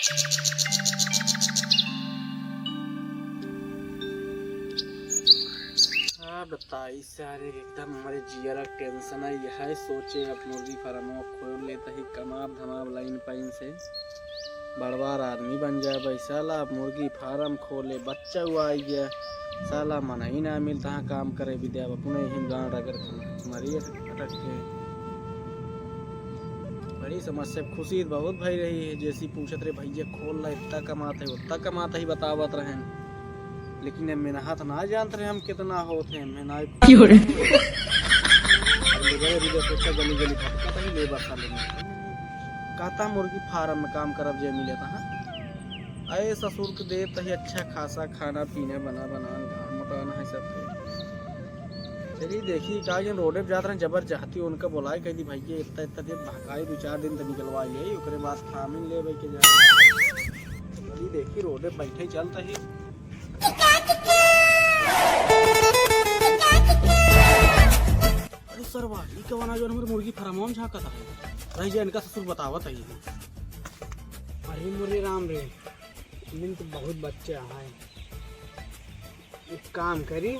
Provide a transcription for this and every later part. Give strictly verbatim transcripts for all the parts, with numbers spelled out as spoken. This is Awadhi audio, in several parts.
का बताई सारे, एकदम हमरे जियरा टेंशन है। यह सोचे अब मुर्गी फार्म खोल लेता ही, कमाब धमाब लाइन पाइन से, बड़वार आदमी बन जाए भाई। साला अब मुर्गी फार्म खोले, बच्चा हुआ आई गया, साला मन ही ना मिलता है काम करे भी दे। अब अपने ही गांड अगर मरिए अटक के। बड़ी समस्या, खुशी बहुत भई रही है, जैसी पूछत रहे भैया खोल ला, इतना कमात है, उतना कमात है, बतावत रहे। लेकिन ये मेहनत ना जानत रहे हम कितना होत है, मेहनत। क्यों रे? अब ले गए, अभी देखो, क्या गली गली भटकत है, लेबर साले में। कहता मुर्गी फार्म में काम करब जे मिले था, हाँ? अरे ससुर के देत ही अच्छा खासा खाना पीना बना बना, घाम मोटाना है सबके। चलिए देखी, का जन रोडे पे जात रहे, जबर चाहती उनका बोलाए, कह दी भैया इतना इतना दिन भकाई, दो चार दिन तो निकलवा ले, ओकरे बाद थामिन ले भाई के जाए। चलिए देखी, रोडे पे बैठे चलता ही। अरे सरवा, ई कवन आ जौन हमरे मुर्गी फार्मवा में झांकत है? रह जा, इनका ससुर बतावत है। अरे मोरे राम रे, इनमें तो बहुत बच्चा है। एक काम करी,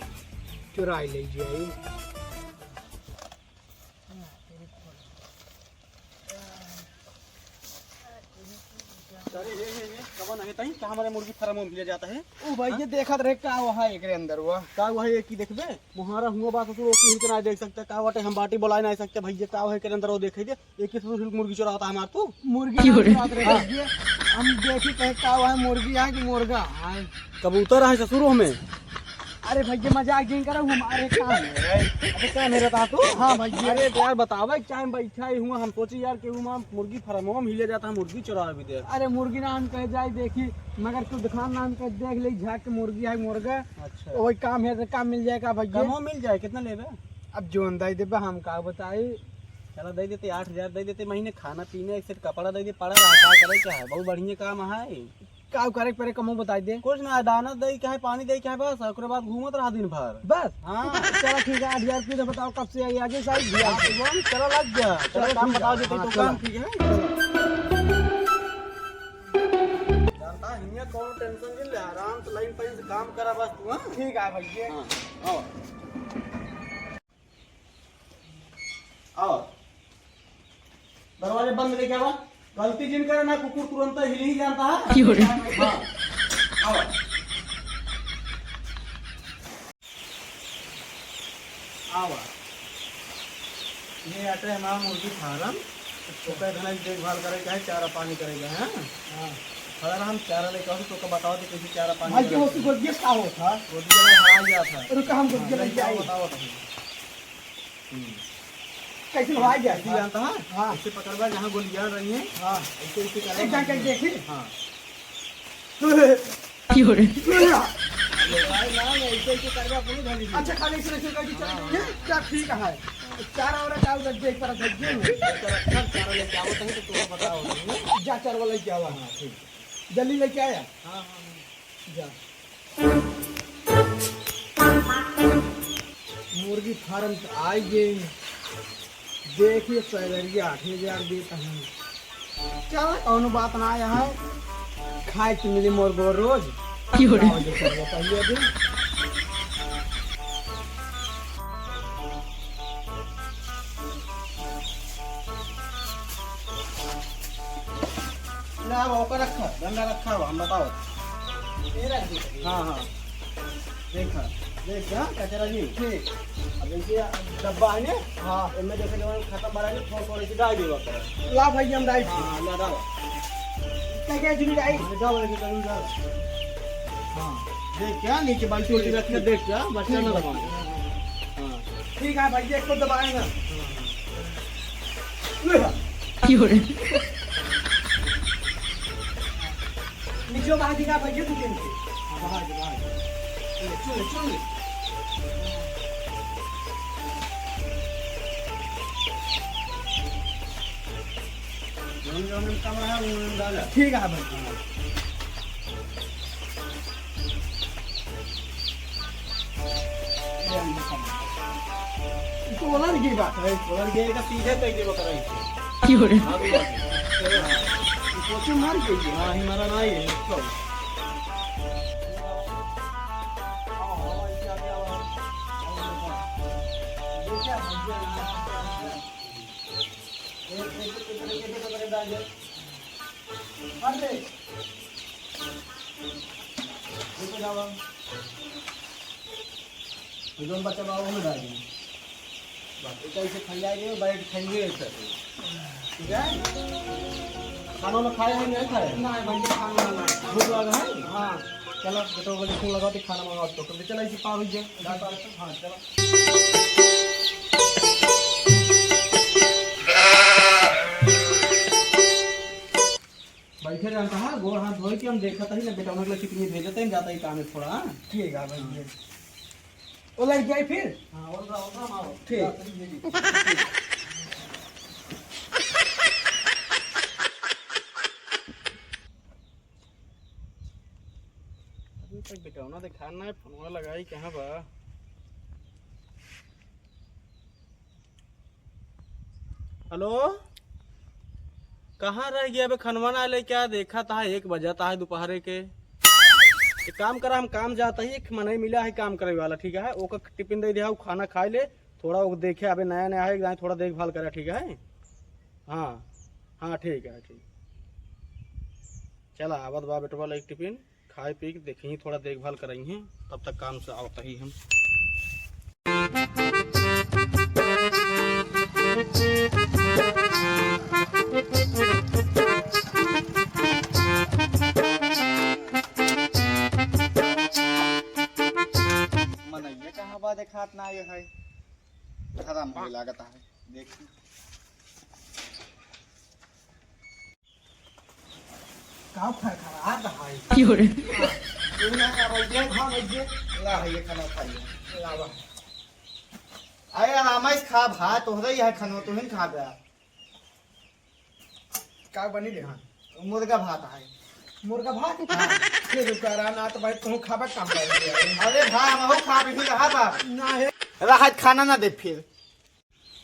चुराई ले जाई। अरे हे, हे, हे, कवन है तई? का हमरे मुर्गी फार्म में ले जाता है? ओ भाई, हाँ? ये देखत रहे का हुआ है एकरे अंदर हुआ? का हुआ है, ये की देखबे? मुहारा हुआ बा ससुर, ओके हिल के ना देख सकते, का बाटे हम बाटी बोलाए ना सकते, भैया का हुआ है एकरे अंदर, वो देखे दे, एक ही ससुर हिल मुर्गी चुरावता हमार तू? मुर्गी क्यों रे? चुरावत रहे हाँ। भैया, हम देखी कहे का हुआ है, मुर्गी है कि मुर्गा है? कबूतर है ससुर हमें। अरे भैया, मजाक जिन करा, हमारे काम है। अरे काम है रहता तू? हाँ भैया। अरे तो यार बतावे के चाहे बैठा ही हुआ, हम सोची यार कि हुआ मुर्गी फार्मवा में हिले जाता है, मुर्गी चुरावे भी दे। अरे मुर्गी ना हम कहे जाए देखी, मगर तू दुकान ना हम कहे देख ले झाक के मुर्गी है मुर्गा। अच्छा। तो वही काम है, काम मिल जाए का भैया? कमो मिल जाए, कितना लेबे? अब जोन दे देबे, हम का बताई। चला दे देते, आठ हजार दे देते महीने, खाना पीना, एक सेट कपड़ा दे दे, पड़ा रहा, का करे क्या है, बहुत बढ़िया काम है। का करे परे कमो बताई दे। कुछ ना, दाना दे के है, पानी दे के है, बस, ओकरे बाद घूमत रहा दिन भर। बस? हाँ। चला ठीक है, आठ हजार रुपये तो बताओ कब से आई, आजे सारी दिया। हाँ, तो बोल, चला लग जा। चला चला काम ठीक है, बताओ दे, हाँ, तो चला। काम ठीक है। जानता हियाँ कौन टेंशन जिन ले, आराम से लाइन पाइन से काम करा बस तू, हाँ? ठीक है भैया। हाँ, आओ। आओ। दरवाजा बंद लेके आवा। गलती जिन करे ना, कुकुर तुरंत हिल ही जानता है। क्यों रे? हाँ। आओ। आवा। ये आटे हमारा मुर्गी फार्म। ओकर इतना देखभाल करे के है, चारा पानी करे के है। हाँ। अगर हम चारा लेके आओ तो ओकर बताओ तो कैसे चारा पानी भाई, करे के। गोदिया का होता? गोदिया में हरा गया था। रुका, हम गोदिया हाँ, लेके आए। बताओ तो। हम्म। कैसे भाई गया ऐसे था? जानता है? हाँ। ऐसे पकड़वा, जहाँ गोलियां रही हैं। हाँ। ऐसे, ऐसे करवा। एक जान के देखी। हाँ। क्यों रे? भाई ना, ऐसे, ऐसे करवा, पूरी धरी। अच्छा, खाली ऐसे, ऐसे करके चल रही है? क्या ठीक है? चारा वारा का उधर देख पर रख दे। ऐसे रखा, चारा लेके आओ, तभी तो तुम्हें बताओ। जा, चारा वाला लेके आवा। हाँ, ठीक। जल्दी लेके आया। हाँ, हाँ, हाँ। जा। मुर्गी फार्म त आई गई। देखिए, सैलरी आठ हजार देता है। चला, कौनो बात ना है, खाए के मिली मोर गोर रोज। क्यों रे? आओ, जो कर लो, पहले दिन। ना, अब ओकर रखा, गंदा रखा हुआ, हम बताओ। ये रख दे। हाँ, हाँ। देखा, देख, हाँ, कचरा जी। ठीक। अब जैसे डब्बा है ना, हाँ। इनमें जैसे जब खत्म भरा है, थोड़ा, थोड़ा सी डाल देगा। ला भाई, हम डाल हाँ, ला डाल। क्या, क्या, जिम्मे डाल? डाल, डाल, डाल। हाँ। देख क्या, नीचे बाल्टी उल्टी रख के देख क्या, बच्चा ना दबाए। हाँ। ठीक है भाई, एक को दबाए ना। क्यों रे? नीचे बाहर दिखा भैया, तू केन के? हाँ, बाहर दे, बाहर दे। चल, चल, चल। जौन, जौन में कम रहा, वो में डाला। ठीक है भाई। हाँ। ये हम देखा। ये तो ओलर की बात है। ओलर के का सीधे कह देबो करा इसे। क्यों रे? हाँ, भी बात है। इसको मर गई। हाँ, ही मरा ना ये। तो जौन बच्चा बा, वो में डाल दीजिए। बस, एक ऐसे फैला के बैठ खाएंगे एक साथ। ठीक है? खाना वाना खाए हैं, नहीं खाए? नहीं भैया, खाना वाना नहीं। भूख लगा है? हाँ। चलो, बेटा को फोन लगाओ तो खाना मंगाओ तो। तो चलो, ऐसे पाव भैया। हाँ, चलो। बैठे रहन कहाँ, गोड़ हाथ धोई के हम देखत ही ना, बेटा उन्हें कितनी भेजत है, जाता ही काम है थोड़ा, हाँ? ठीक है भाई, हाँ। ये। ओ लग जाए फिर? हाँ, ओल रहा, ओल रहा, मारो। ठीक। जा, चलिए, जी। अभी तक बेटा उन्हें देखा ना है, फोनवा लगाई कहाँ बा? हेलो, कहाँ रह गया बे? खनवा ना लेके आ, देखा ता है एक बजा ता है दोपहरे के। एक काम करा, हम काम जाता ही, एक मनई मिला है काम करे वाला, ठीक है, ओका टिफिन दे दिया, वो खाना खाए ले, थोड़ा वो देखे, अबे नया नया है, एक दाएं थोड़ा देखभाल करा, ठीक है। हाँ, हाँ, ठीक है, ठीक। चला, आवत बा बेटवा ला एक टिफिन। खाए पी के देखी, थोड़ा देखभाल करई हैं, तब तक काम से आवत ही हम। मनइया कहाँ बा, देखात ना आए है, खत्म होए लागत है। देखी। का खा, खा रहा है? क्यों रे? तू ना खा भाई, ये खा भाई, ये। ला भाई, ये खाना खा ले। लावा। अरे आराम से खा भाई, तोहरा ही है खाना, तू ही खा बे। का बनी रे? हाँ। मुर्गा भात है। मुर्गा भात? हाँ। ये रुका रहा ना तो भाई, तू खाबा काम कर लिया। अरे भाई, हम खा भी रहा बा। ना है। राहत खाना ना दे फिर।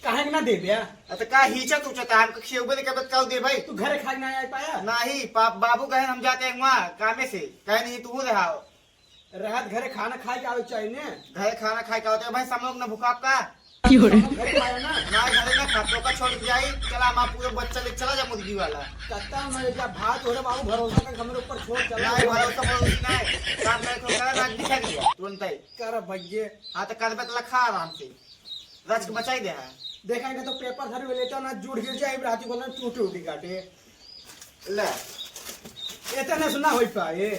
काहे के ना देबे? अ, त का हिचत उचत है, हमको खियौबे नहीं करबे, त का देबे? तू घरे खाए ना आए पाया? नहीं, पा-, बाबू कहे हम जाते हैं वहाँ कामे से, कहे नहीं तू रहा। रात घरे खाना खाए के आवे चाहिए ने। घरे खाना खाए के आवते, भाई सब लोग ना भूखा आपका? क्यों रे? घरे खाए ना। ना, घरे ना खा, तो का छोड़ के जाई, चला हम आप पूरे बच्चा लेके चला जा मुर्गी वाला। कत्ता में जा भात हो रे बाबू, भरोसा कर हमरे ऊपर छोड़ चला। नहीं, भरोसा, भरोसा नहीं, काम नहीं, तो करा, रात दिखा दिया, तुरंत ही। कर भैये। हाँ, तो करबे तो खा आराम से। रच के बचाई दे है। देखा इनका तो पेपर धरे हुए लेता ना, जुड़ गिर जाए, राती को ना टूटी उठी काटे। ले। इतना सुना होई पाए।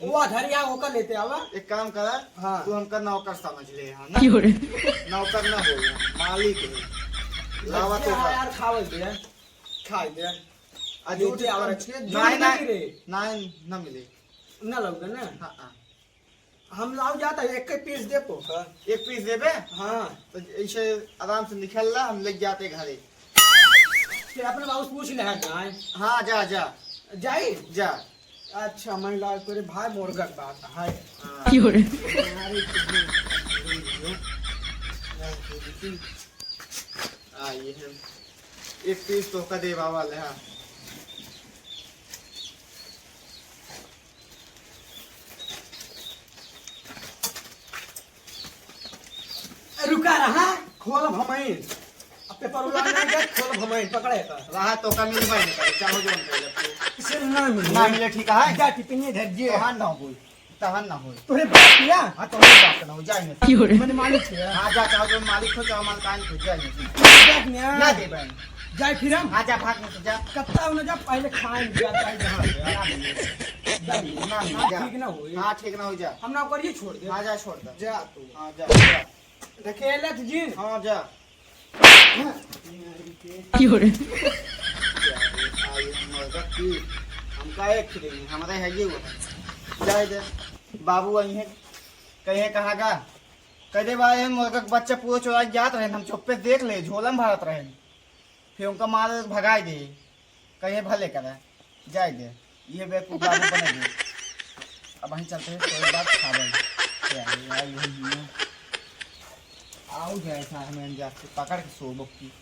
वो धरिया होकर लेते आवा। एक काम करा, हाँ। तू हमका नौकर समझ ले, हाँ ना? क्यों रे? नौकर ना हो, मालिक है। लावा तो हाँ यार, खावल दे, खाई दे। आ, झूठ झूठ आवर काम। अच्छे, झूठ नहीं, ना नहीं, गिरे। नहीं, ना मिले। ना लौके ना? हाँ, हाँ। हम लाओ जाता है, एक के पीस दे तो। हाँ। एक पीस देबे? हाँ। तो ऐसे आराम से निकल ला, हम ले जाते घरे। फिर अपने बाबू से पूछ ले है कहाँ है? हाँ, जा, जा। जाई? जा। अच्छा, मैं लाओ तेरे भाई मुर्गा के बात है। हाँ। क्यों रे? अरे, आ, ये है। एक पीस तो का देवा वाले, हाँ। रुका रहा, खोलब हमइन। अब पेपर उड़ा ना गया, खोलब हमइन, पकड़े का। रहा तो का मिलबे नहीं करे, चाहो जो हम पहले तू। इसे ना मिले। ना मिले, ठीक है? जा, टिफिन ये धर दिए। तोहार ना होई, तोहार ना होई। तोरे बाप या? हाँ, तोरे बाप ना हो, जा यहाँ से। क्यों रे? मैंने मालिक है। हाँ, जा, चाहो जो मालिक हो, चाहो मालकान हो, जा यहाँ से। जा यहाँ। ना दे बहन। जाए फिर हम? हाँ, जा, भाग नहीं तो जा। कत्ता हो ना जा, पहले खाए, जा, जा, जा। ना मिले। ना मिले, ना मिले, हाँ, जा। ठीक ना होई। हाँ, ठीक ना हो, जा। हम नौकरी छोड़ दे। हाँ, जा, छोड़ दे। जा तू। हाँ, जा, जा। ढकेलत जिन। हाँ, जा। क्यों रे? आई हम मरदा की, हमका एक खिले, हमारा है ये हुआ। जाए दे। बाबू आई हैं, कहे कहाँ का? कह दे भाई, हम मुर्गा के बच्चा पूरा चुरा के जात रहे, हम चुप्पे देख ले, झोला में भरत रहे। फिर उनका मार भगाई दे, कहे भले करे, जाए दे, ये बेवकूफ बाबू बने दे। अब वहीं चलते हैं, कोई बात खा ले। क्या है यार, यही है। आओ जाए था, हमें जाके पकड़ के सोबो की।